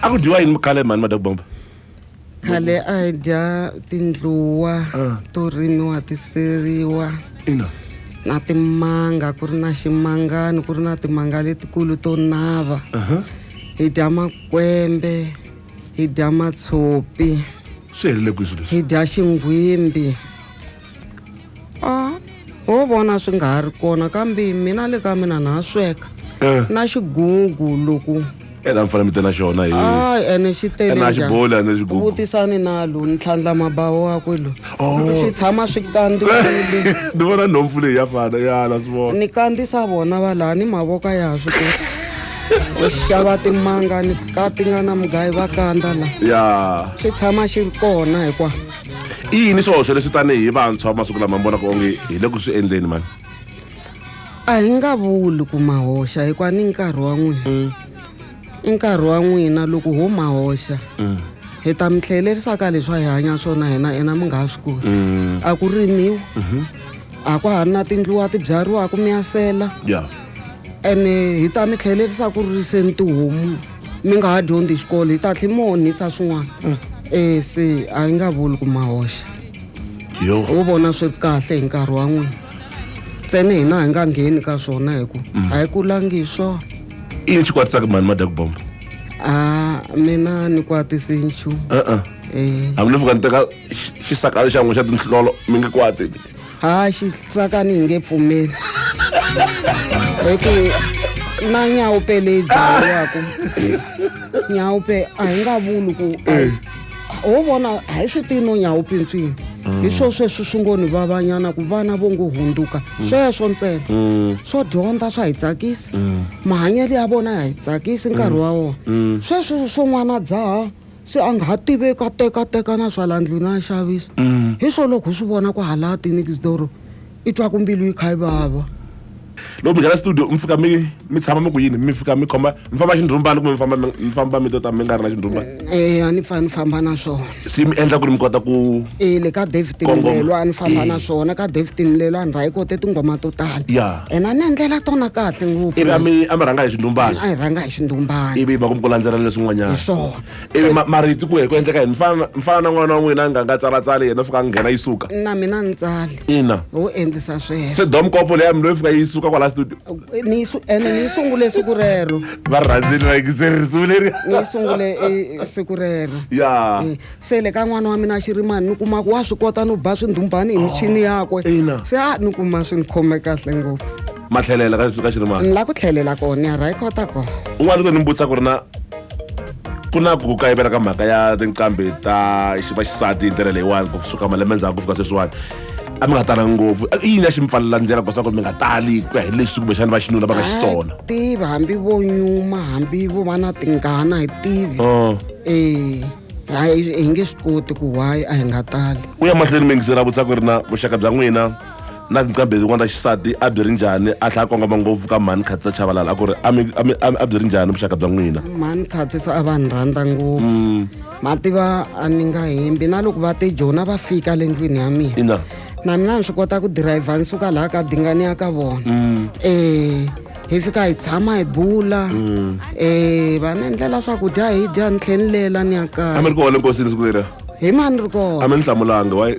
A ku dyiwa yini khale mhani madakubomba? Khale a hi dya tindluwa to rimiwa ti seriwa. Ina. Na timanga ku ri na ximangani ku ri na timanga letikulu to nava. Hi dya makwembe, hi dya matshopi. Swi herile kwihi swilo leswi? Hi dya xinghwimbi. A ho vona swi nga ha ri kona kambe mina le ka mina na ha sweka. Na xigugu loko Ena mi fanele mi te na xona hi. Hayi ene xi tele Ene a xi njhani? boli ene xigugu. Vutisani na lo ni tlhandla mabawu wakwe lo. Oh. Swi tshama swi kandziwile. Ni vona nhompfu leyi ya fana ya na swi vona. Ni kandzisa vona va laha ni mavoko ya ha swi koti. U xava timanga ni katinga na mugayo va kandza la. Ya. Swi tshama xi ri kona hinkwa. I yini swihoxo leswi tanihi vantshwa masiku lama mi vonaka onge hi le ku swi endleni mani? A hi nga vuli ku mahoxa hikuva ni nkarhi wa n'wina. I nkarhi wa n'wina loko ho mahoxa. Hi ta mi tlhelerisa ka leswi a hi hanya swona hina ena mi nga ha swi koti. A ku rimiwa. A kwa ha ri na tindluwa ti byariwaka mi ya sela. Ya. Ene hi ta mi tlhelerisa ku riseni tihomu mi nga ha dyondzi xikolo hi ta tlhe mi onhisa swin'wana. Se a hi nga vuli ku mahoxa. Yo. Ho vona swi ri kahle hi nkarhi wa n'wina. Ntsena hina hi nga ngheni ka swona hi ku a hi kulangi hi swona. I yini xi kwatisaka mhani madakubomba? A mina ni kwatisi nchumu. E-e. Hambi ni fika ni teka xisakana xa n'wina xa tinhlolo mi nge kwati. Ha xisakani hi nge pfumeli. Hi ku na nyawupe leyi dzahiwaka. Nyawupe a hi nga vuli ku ho vona a hi swi tivi no nyawupe ntswini. Hi swo sweswi swi ngo ni vavanyana ku vana vo ngo hundzuka. Sweswo ntsena. Swo dyondza swa hi tsakisa. Mahanyelo ya vona ya hi tsakisi nkarhi wa wona. Sweswi swo n'wana dzaha se a nga ha tiveki a tekateka na swa la ndlwini a xavisa. Hi swo loko hi swi vona ku hala ti-next door i twa ku mbilu yi kha yi vava. Loko mi nghena studio mi fika mi mi tshama mi ku yini mi fika mi khoma mi famba xindhumbani kumbe mi famba mi famba mi to ta mi nga ri na xindhumbani? A ni pfa ni famba na swona. Swi mi endla ku ri mi kota ku Le ka David Kongoma. Mlelo a ni famba na swona ka David Mlelo a ni rhayi tinghoma to tala. Ya. Ene a ni endlela tona kahle ngopfu. Ivi a mi a mi rhanga hi xindhumbani? A hi rhanga hi xindhumbani. Ivi va ku mi ku landzela leswin'wanyana. Hi swona. Ivi marito ku ku endleka yini? Mi fana na n'wana wa n'wina a nga nga tsalatsali yena fika a nghena yi suka. Na mina ni tsali. Ina. Ho endlisa sweswo. Se domkopo leya mi loyi fika yi suka kwala studio. Ni ene ni yi sungule siku rero. Va rhandzile va yingiseri risimu leri. Ni yi sungule siku rero. Ya. Se le ka n'wana wa mina Xirimani ni kuma ku wa swi kota no ba swindhumbani hi michini yakwe. Ina. Se a ni kuma swi ni khome kahle ngopfu. Ma tlhelela ka Xirimani. Ni la ku tlhelela kona ya rhayikota kona. Un'wana u ta ni vutisa ku ri na ku na ku kayivela ka mhaka ya tinqambi ta vaxisati hi ndlela leyiwani ku suka malembe ndzhaku ku fika sweswiwani. A mi nga talangi ngopfu. I yini ya xi mi pfalela ndlela ku swa ku mi nga tali ku ya hi leswi kumbexana va xinuna va nga xiswona? A hi tivi hambi vo nyuma hambi vo va na tingana hi tivi. Hayi hi nge swi koti ku why a hi nga tali. Ku ya mahlweni mi yingisela vutisa ku ri na vuxaka bya n'wina na tinqambi letin'wana ta xisati a byi ri njhani a tlhela a kongoma ngopfu ka mhani Khatisa Chabalala a ku ri a byi ri njhani vuxaka bya n'wina? Mhani Khatisa a va ni rhandza ngopfu. Mativa a ni nga hembi na loko va te jona va fika le ndlwini ya mina. Ina. Na mina ni swi kota ku dirayivha ni suka laha ka Dingani ya ka vona. Hi fika hi tshama hi bula. Va ni endlela swakudya hi dya ni tlhela ni lela ni ya kaya. A mi ri kona le nkosini siku leriya? Hi mani ri kona? A mi ni hlamulanga, why?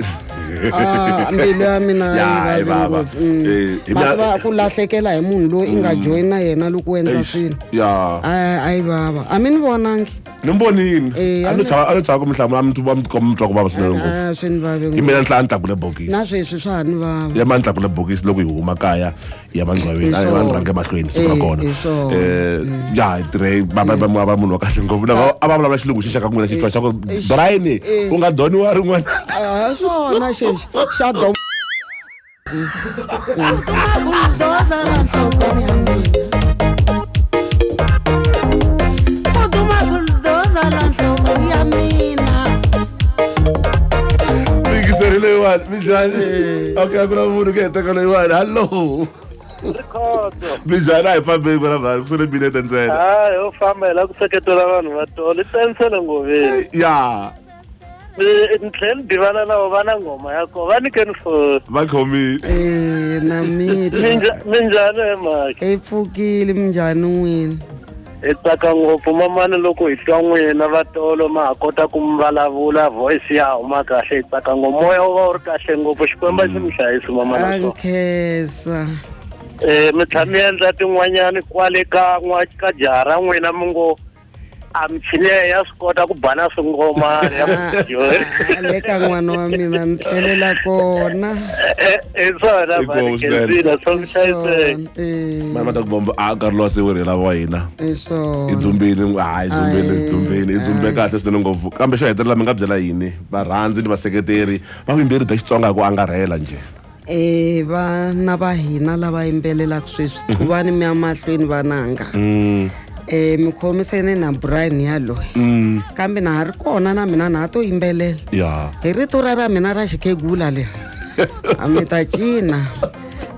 Ah, mbilu ya mina Ya, yi yi vava. vave ngopfu. Mm. Eh, hi Va mina- tiva ku lahlekela hi munhu loyi i nga joyina yena loko u endla Eish, swilo ya a yi vava a mi ni vonangi ni mi vonini Eh, a ni chava a ni chava ku mi hlamula a mi twa mi tikomba mi twa ku vava swinene ngopfu Ah, swi ni vave hi ngopfu mina ni tlhela ni tlakule bokisi na sweswi swa ha ni vava ya ma ni tlakule bokisi loko hi huma kaya ya vanqwaveni Hi a va ni swona. rhange mahlweni siku ra Eh, kona hi swona. um ya hi tirhe va va- va va munhu wa kahle ngopfu na va- a va vulavula xilungu xi xa ka n'wina xi twa xa ku Eish. Brian Eh. u nga doniwa rin'wana Ah, swona xexi xa dom yingiseri leyiwani minjhani okay a ku na munhu ku heteka leyiwani hallo minjhani a hi fambeni vona vanhu ku sele minete ntsena hayi ho famba hi la ku seketela vanhu va tolo i tensele ngoveni ya ni tlhela ni divana na vo va na nghoma ya kona va nyikeni foni va khomile Eh, na mitwa Minjhani he mhaka i pfukile minjhani n'wini hi tsaka ngopfu mamani loko hi twa n'wina va tolo ma ha kota ku mi vulavula voice ya huma kahle hi tsaka ngopfu moya wu va wu ri kahle ngopfu xikwembu a xi mi hlayisi mamana a nkhensa mi tlhela mi endla tin'wanyani kwale ka n'wa ka jaha ra n'wina mi ngo a michini ya swi kota ku bana swingomani ya Ah, le ka n'wana wa mina ni tlhelela kona hi swona Inkomu swinene. mani swa mi hlayiseka mani ma ta ku bomba a nkarhi lowa se wu rhela wa hina hi hi swona dzumbile ha hi dzumbile hi dzumbile hi dzumbe kahle swinene ngopfu kambe xo hetelela mi nga byela yini varhandzi ni vaseketeri va vuyimberi bya xitsonga hi ku angarhela njhe Eh vana va hina lava yimbelelaka sweswi qhuvani mi ya mahlweni vananga mi khomisene na Brian yaloye kambe na ha ri kona na mina na ha to yimbelela ya hi rito ra ra mina ra xikhegula leri a mi ta cina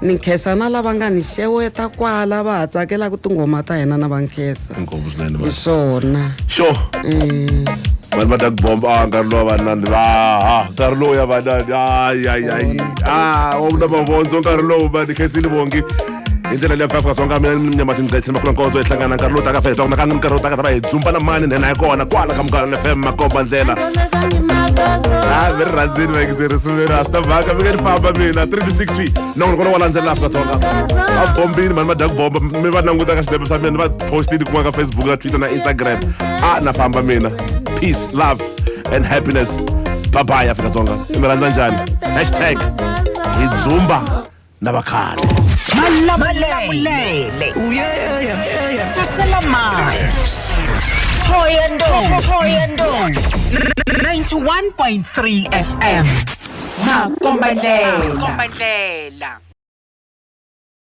ni nkhensa na lava nga ni xeweta kwala va ha tsakelaka tinghoma ta hina na va nkhensa inkomu swinene hi mani swona xo Eh, vanhu va ta ku bomba a nkarhi lowa vanani va ha nkarhi lowu ya vanani ayi ayi ayi a wa vula mavondzo nkarhi lowu mani khensile vongi hi ndlela leya Afrika Dzonga mina ni nyama tindlela makula nkondzo hi hlangana nkarhi lowu taka fela na nkarhi lowu taka ta va hi dzumba na mani nhenha ya kona kwala ka Munghana FM makomba ndlela a mi ri rhandzini vayingiseri risimu leri a swi na mhaka mi nge ni famba mina 3 to 6 nongonoko wa landzelela Afrika Dzonga va bombini mani va dya ku bomba mi va languta ka swinepe swa mina ni va postini kun'wana ka Facebook na Twitter na Instagram a na famba mina peace love and happiness bye bye Afrika Dzonga mi rhandza njhani hashtag hi dzumba na vakhale Malamulele Saselamai Thohoyandou Thohoyandou 91.3 FM Makombandlela.